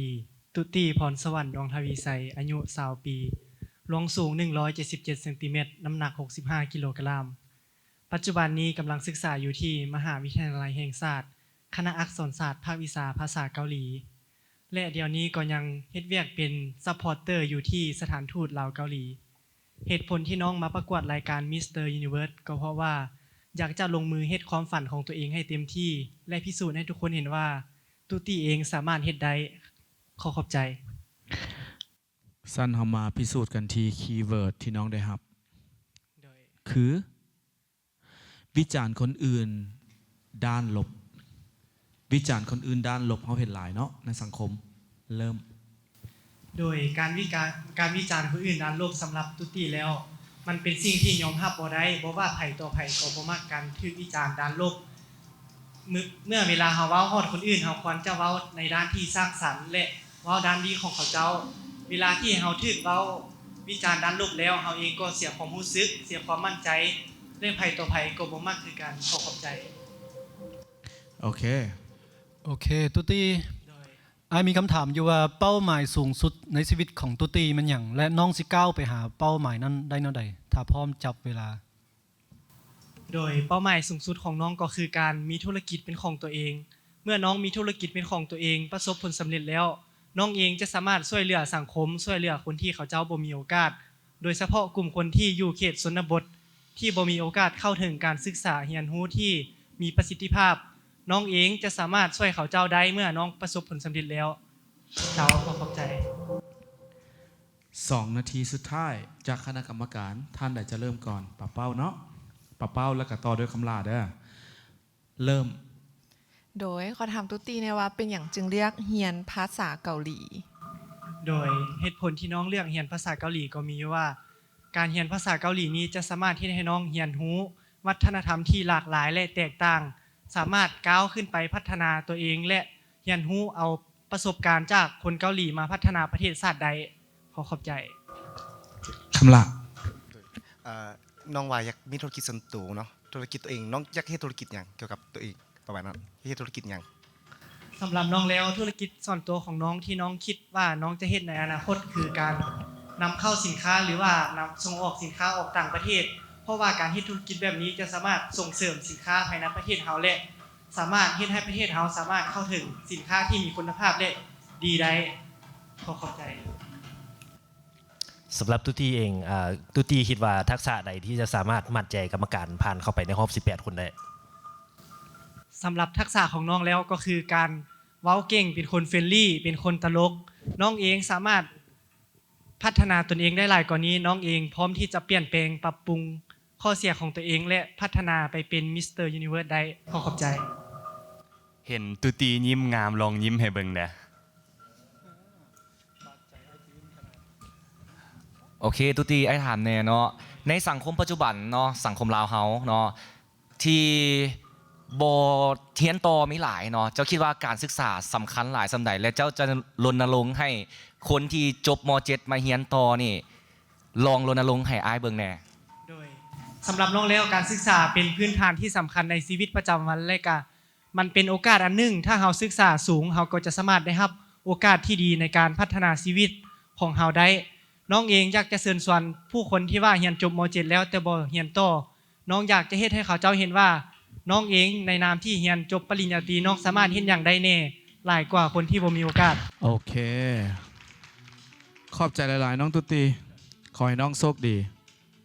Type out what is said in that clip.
ດີ ຕຸຕີ ພອນສະຫວັນ ດວງທະວີໄຊ ອາຍຸຊາວປີ, ລວງສູງໜຶ່ງຮ້ອຍເຈັດສິບເຈັດເຊັນຕີແມັດ, ນ້ຳໜັກຫົກສິບຫ້າກິໂລກຣາມ. ປັດຈຸບັນນີ້ກຳລັງສຶກສາຢູ່ທີ່ມະຫາວິທະຍາໄລແຫ່ງຊາດ, ຄະນະອັກສອນສາດ, ພາກວິຊາພາສາເກົາຫຼີ ແລະ ດຽວນີ້ກໍຍັງເຮັດວຽກເປັນຊັບພອດເຕີຢູ່ທີ່ສະຖານທູດລາວເກົາຫຼີ. ເຫດຜົນທີ່ນ້ອງມາປະກວດລາຍການ Mister Universe ກໍເພາະວ່າຢາກຈະລົງມືເຮັດຄວາມຝັນຂອງຕົວເອງໃຫ້ເຕັມທີ່ ແລະ ພິສູດໃຫ້ທຸກຄົນເຫັນວ່າຕຸຕີເອງສາມາດເຮັດໄດ້. ຂໍຂອບໃຈ. ຊັ້ນເຮົາມາພິສູດກັນທີ່ຄີເວີດທີ່ນ້ອງໄດ້ຮັບ ໂດຍ ຄື ວິຈານຄົນອື່ນດ້ານລົບ. ວິຈານຄົນອື່ນດ້ານລົບ ເຮົາເຫັນຫຼາຍເນາະໃນສັງຄົມ. ເລີ່ມ. ໂດຍການວິກາ ການວິຈານຄົນອື່ນດ້ານລົບ ສຳລັບຕຸຕີແລ້ວ ມັນເປັນສິ່ງທີ່ຍອມຮັບບໍ່ໄດ້, ບໍ່ວ່າໃຜຕໍ່ໃຜກໍບໍ່ມັກການຖືກວິຈານດ້ານລົບ. ເມື່ອ ເມື່ອເວລາເຮົາເວົ້າຮອດຄົນອື່ນ, ເຮົາຄວນຈະເວົ້າໃນດ້ານທີ່ສ້າງສັນ ແລະ ເວົ້າດ້ານດີຂອງເຂົາເຈົ້າ. ເວລາທີ່ເຮົາຖືກເວົ້າວິຈານດ້ານລົບແລ້ວ, ເຮົາເອງກໍເສຍຄວາມຮູ້ສຶກ, ເສຍຄວາມໝັ້ນໃຈ ແລະ ໃຜຕໍ່ໃຜກໍບໍ່ມັກຄືກັນ. ຂໍຂອບໃຈ. ໂອເຄ ໂອເຄ ຕຸຕີ. ໂດຍ ອ້າຍມີຄຳຖາມຢູ່ວ່າ ເປົ້າໝາຍສູງສຸດໃນຊີວິດຂອງຕຸຕີແມ່ນຫຍັງ ແລະ ນ້ອງຊິກ້າວໄປຫາເປົ້າໝາຍນັ້ນໄດ້ແນວໃດ? ຖ້າພ້ອມ ຈັບເວລາ. ໂດຍເປົ້າໝາຍສູງສຸດຂອງນ້ອງກໍຄືການມີທຸລະກິດເປັນຂອງຕົວເອງ. ເມື່ອນ້ອງມີທຸລະກິດເປັນຂອງຕົວເອງ ປະສົບຜົນສຳເລັດແລ້ວ, ນ້ອງເອງຈະສາມາດຊ່ວຍເຫຼືອສັງຄົມ, ຊ່ວຍເຫຼືອຄົນທີ່ເຂົາເຈົ້າບໍ່ມີໂອກາດ, ໂດຍສະເພາະກຸ່ມຄົນທີ່ຢູ່ເຂດຊົນນະບົດ ທີ່ບໍ່ມີໂອກາດເຂົ້າເຖິງການສຶກສາຮຽນຮູ້ທີ່ມີປະສິດທິພາບ. ນ້ອງເອງຈະສາມາດຊ່ວຍເຂົາເຈົ້າໄດ້ເມື່ອນ້ອງປະສົບຜົນສຳເລັດແລ້ວ. ເຈົ້າ ຂໍຂອບໃຈ. ສອງນາທີສຸດທ້າຍຈາກຄະນະກຳມະການ, ທ່ານໃດຈະເລີ່ມກ່ອນ? ປາເປົ້າເນາະ, ປາເປົ້າ ແລ້ວກະຕໍ່ດ້ວຍຄຳຫຼ້າເດີ້. ເລີ່ມ. ໂດຍ ຂໍຖາມຕຸຕີແດ່ວ່າ ເປັນຫຍັງຈຶ່ງເລືອກຮຽນພາສາເກົາຫຼີ? ໂດຍເຫດຜົນທີ່ນ້ອງເລືອກຮຽນພາສາເກົາຫຼີກໍມີຢູ່ວ່າ ການຮຽນພາສາເກົາຫຼີນີ້ຈະສາມາດເຮັດໃຫ້ນ້ອງຮຽນຮູ້ວັດທະນະທຳທີ່ຫຼາກຫຼາຍ ແລະ ແຕກຕ່າງ, ສາມາດກ້າວຂຶ້ນໄປພັດທະນາຕົວເອງ ແລະ ຮຽນຮູ້ເອົາປະສົບການຈາກຄົນເກົາຫຼີມາພັດທະນາປະເທດຊາດໄດ້. ຂໍຂອບໃຈ. ຄຳຫຼ້າ. ເອີ ນ້ອງວ່າຢາກມີທຸລະກິດສ່ວນໂຕເນາະ, ທຸລະກິດຕົວເອງ, ນ້ອງຢາກເຮັດທຸລະກິດຫຍັງກ່ຽວກັບຕົວເອງ ປະມານນັ້ນ, ຢາກເຮັດທຸລະກິດຫຍັງ? ສຳລັບນ້ອງແລ້ວ, ທຸລະກິດສ່ວນຕົວຂອງນ້ອງທີ່ນ້ອງຄິດວ່ານ້ອງຈະເຮັດໃນອະນາຄົດ ຄືການນຳເຂົ້າສິນຄ້າ ຫຼືວ່ານຳສົ່ງອອກສິນຄ້າອອກຕ່າງປະເທດ, ເພາະວ່າການເຮັດທຸລະກິດແບບນີ້ຈະສາມາດສົ່ງເສີມສິນຄ້າພາຍໃນປະເທດເຮົາ ແລະ ສາມາດເຮັດໃຫ້ປະເທດເຮົາສາມາດເຂົ້າເຖິງສິນຄ້າທີ່ມີຄຸນນະພາບ ແລະ ດີໄດ້. ຂໍຂອບໃຈ. ສຳລັບຕຸຕີເອງ, ອາ, ຕຸຕີຄິດວ່າທັກສະໃດທີ່ຈະສາມາດມັດໃຈກຳມະການຜ່ານເຂົ້າໄປໃນຮອບສິບແປດຄົນໄດ້? ສຳລັບທັກສະຂອງນ້ອງແລ້ວກໍຄືການເວົ້າເກັ່ງ, ເປັນຄົນເຟຣນລີ, ເປັນຄົນຕະຫຼົກ. ນ້ອງເອງສາມາດພັດທະນາຕົນເອງໄດ້ຫຼາຍກວ່ານີ້. ນ້ອງເອງພ້ອມທີ່ຈະປ່ຽນແປງ, ປັບປຸງຂໍ້ເສຍຂອງຕົວເອງ ແລະ ພັດທະນາໄປເປັນ Mister Universe ໄດ້. ຂໍຂອບໃຈ. ເຫັນຕຸຕີຍິ້ມງາມ, ລອງຍິ້ມໃຫ້ເບິ່ງແດ່. ໂອເຄ ຕຸຕີ ອ້າຍຖາມແດ່ເນາະ, ໃນສັງຄົມປັດຈຸບັນເນາະ, ສັງຄົມລາວເຮົາເນາະ ທີ່ບໍ່ຮຽນຕໍ່ມີຫຼາຍເນາະ, ເຈົ້າຄິດວ່າການສຶກສາສຳຄັນຫຼາຍສ່ຳໃດ ແລະ ເຈົ້າຈະລົນນະລົງໃຫ້ຄົນທີ່ຈົບ ມ.ເຈັດ ມາຮຽນຕໍ່ນີ້ ລອງລົນນະລົງໃຫ້ອ້າຍເບິ່ງແດ່? ໂດຍ ສຳລັບນ້ອງແລ້ວ, ການສຶກສາເປັນພື້ນຖານທີ່ສຳຄັນໃນຊີວິດປະຈຳວັນ ແລະ ກະ ມັນເປັນໂອກາດອັນໜຶ່ງ, ຖ້າເຮົາສຶກສາສູງ, ເຮົາກໍຈະສາມາດໄດ້ຮັບໂອກາດທີ່ດີໃນການພັດທະນາຊີວິດຂອງເຮົາໄດ້. ນ້ອງເອງຢາກຈະເຊີນຊວນຜູ້ຄົນທີ່ວ່າຮຽນຈົບ ມ.ເຈັດ ແລ້ວແຕ່ບໍ່ຮຽນຕໍ່, ນ້ອງຢາກຈະເຮັດໃຫ້ເຂົາເຈົ້າເຫັນວ່າ ນ້ອງເອງໃນນາມທີ່ຮຽນຈົບປະລິນຍາຕີ, ນ້ອງສາມາດເຮັດຫຍັງໄດ້ແດ່ຫຼາຍກວ່າຄົນທີ່ບໍ່ມີໂອກາດ. ໂອເຄ ຂອບໃຈຫຼາຍໆ ນ້ອງຕຸຕີ, ຂໍໃຫ້ນ້ອງໂຊກດີ.